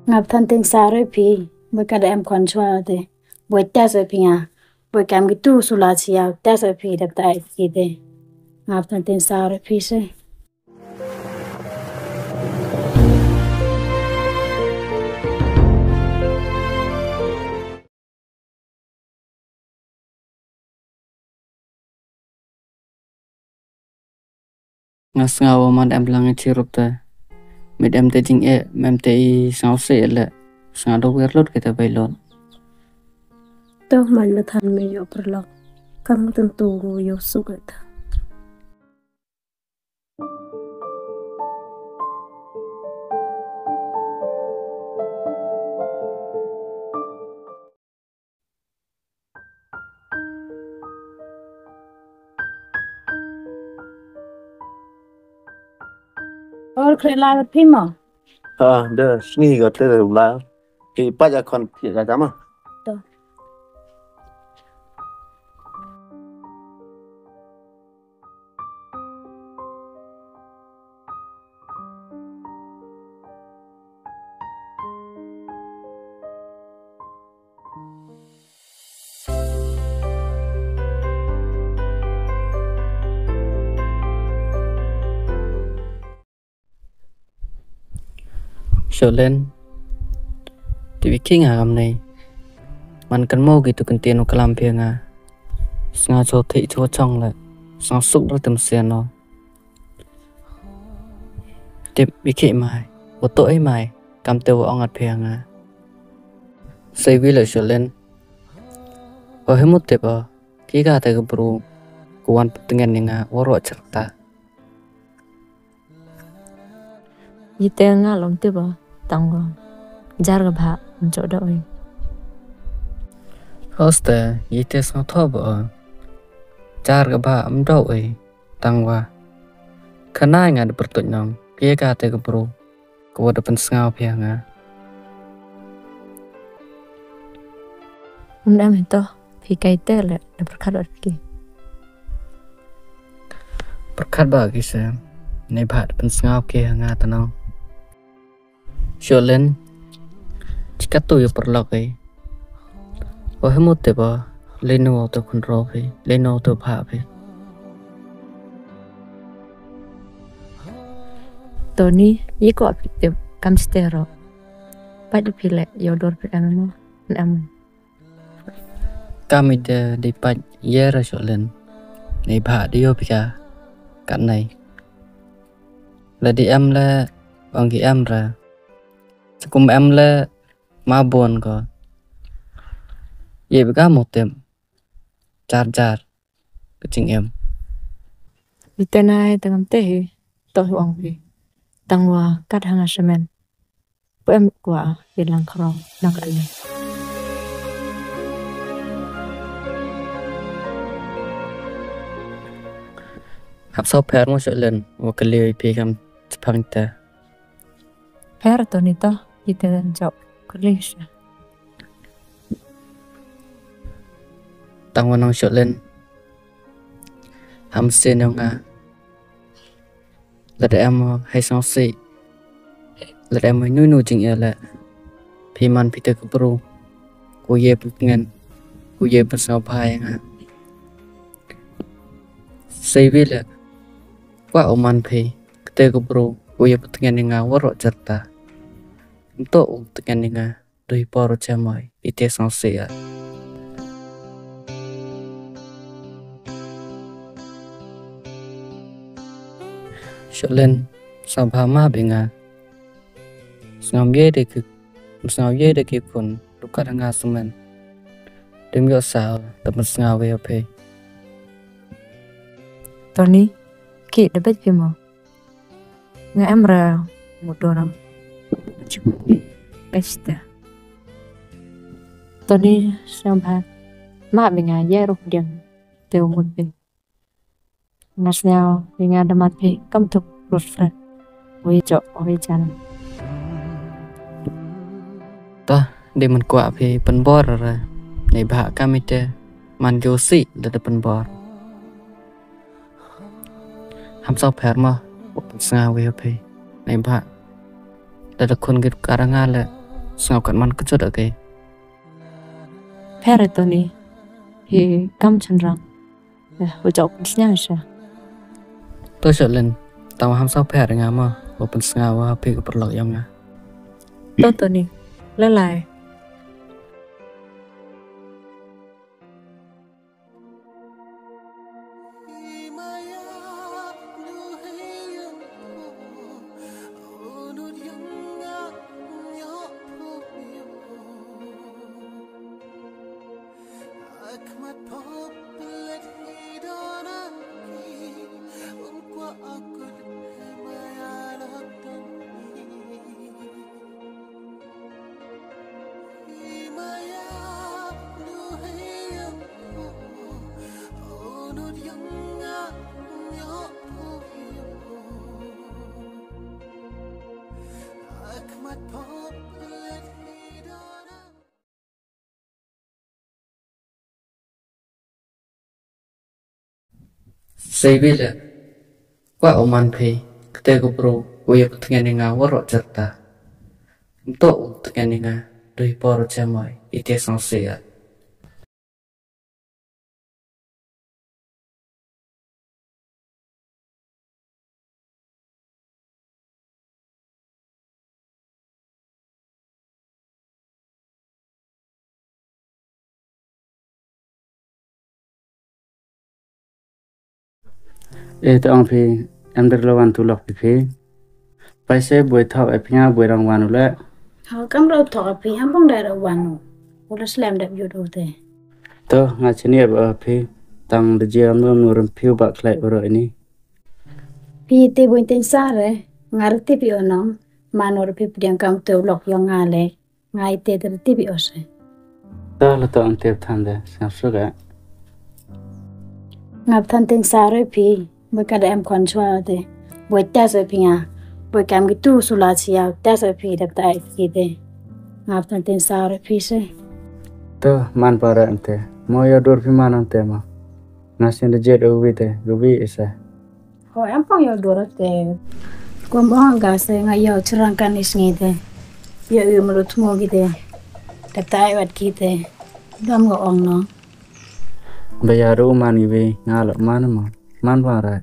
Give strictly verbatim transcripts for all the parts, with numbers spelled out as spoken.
Nga bthan teng sa re phi, boi ka da em khon chwa te. Boi tes phi nga. Boi kam ki tu sula chia, tes phi dep tai phi te. Nga bthan teng sa re phi se. Nga sngew man em lang i chirup te. Mit em te jing e, mem te i sngew se le. Sngew do wer lot kita bai lot. To man le than me yo perlok. Kam tentu yo suk ta. Or kre la phi mo? Ah, de sngi ga te la. Ki pa ja kon phi ga ma. To. Sholen, tip i king ha kam nei. Man kan mo ki tu kan tian u kalam pia nga. Snga cho thei cho chong le. Snga suk dal tem sian no. Tip i ki mai. Wa to i mai. Kam te wa ong at pia nga. Sei wi le Sholen. Wa himut tip o. Ki ka te ka bru. Ku wan ptngen ni nga. Wa ro cherta. Ite nga lom te ba tang wa jar ka bha mcho da oi. Hoste, ite sngew tho ba o jar ka bha mdo oi tang wa. Khana nga da pertuit nong, pia ka te ka bru, ka wa da pensngew pia nga. Ym em hito, phi kai te le, da perkhat ot ki. Perkhat ba ki se, nei bha da pensngew ki ha nga tanong. Sholen, chikat tu yo perlok ei. Wa hemu te ba, leno to khun ro phi, leno to bha phi. Tony, ye ko phi te kam ste ro. Pat phi le, yo dor phi em mo, em. Kam ite di pait yer Sholen. Nei bha di yo pika. Kat nei. La di em le ong ki em ra. Chukum em le ma bon ko. Ye pika mo tem. Jar jar. Ka jingem. Ite nai tengam te hi. To hi ong hi. Tang wa kat hanga semen. Pu em kwah ïa lang khrong nang kali. Hap saw pher mo Sholen wa kali ïa phi kam chapang te. Pher to ni to ite jok kali sha. Tang wa nang Sholen. Ham sen nga. Lada em hei sngewsih. Lada em hei nu nu jingeh leh. Phi man phi te ka bru. Ku ye pyntngen. Ku ye pynsngewbha ïa nga. Sei wi leh. Kwah u man phi. Kate ka bru. Ku ye pyntngen ïa nga waroh jyrta. Nto u pyntngen ïa nga. Dui por u chem oi, ite sngewsih ïa. Sholen, sngewbha map ïa nga. Sngewbha ïa de ki, sngewbha ïa de ki khun, rukat nga semen. Dim ïoh sa, da pynsngew ïa phi. Tony, ki da beit phi mo. Nga em ra mutdur. Pesta. Tony sngewbha. Ma bi nga ïa ruh diang. Te u mut bi. Nga sngew bi nga da mat bi kam tuk rut fret. Wi jok wi jan. Tah, di man kwah phi pynbor ra. Nei bha kam ite man josi da da pynbor. Ham saw pher ma, u pynsngew wi ha phi. Nei bha. Da da khun git ka ra nga le. Sngaw kat man ka jot ake. Pher Tony. Hi kam chynrang. Ya, u jok snya sha. To Jolin. Tang ham saw pher nga ma. Wa pynsngaw wa phi ka paralok yong nga. To Tony. Lalai. Sei bile. Kwah u man phi, kate ka bru, u ïa pyntngen ïa nga waroh jyrta. Ym toh u pyntngen ïa nga, dei por u jemoi, ite song sia. E to ong phi, em der lo wan tu lok phi phi. Pai se boi thok e phi nga boi rong wan u le. Hau kam rau thok e phi, ham bong dai rau wan u. U le slem dep yut u te. To, nga chini e ba phi. Tang de jia mnu mnu rem phi u bak klek u ro ini. Phi te boi teng sa re, nga re te phi o nong. Man u re phi pdiang kam te u lok yong nga le. Ngai te te tip i ose. Ta la ta ante than de, sngap suka. Ngap than teng sa re phi, boi ka da em kon chwa de. Boi ta se phi nga, boi kam ki tu sula chia, ta se phi dep ta ai phi de. Ngap than teng sa re phi se. To man para ante, mo ya dur phi man ante ma. Nasin de jet uwi te, uwi ise. Ho em pang yo dor te. Kom ong ga se nga yo chirang kan is ngi te. Yo yo mulu thmo gi te. Te tai wat ki te. Dam nga ong no. Ba ya ru man gi be nga lo man ma. Man ba ra.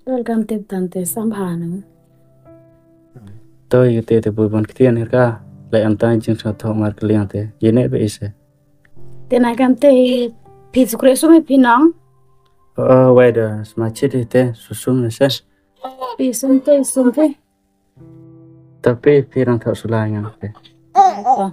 Dol kam tip tan te sam ha no. To yi te te bu bon ktian her ka. Le am tan jing sa tho mar kliang te. Ye ne be ise. Te na kam te phi sukre sumi phi nong. Oh, wai da sma chit te susum ne se. Phi sum te sum te. Tapi phi rang thok sulai ngang te. Oh.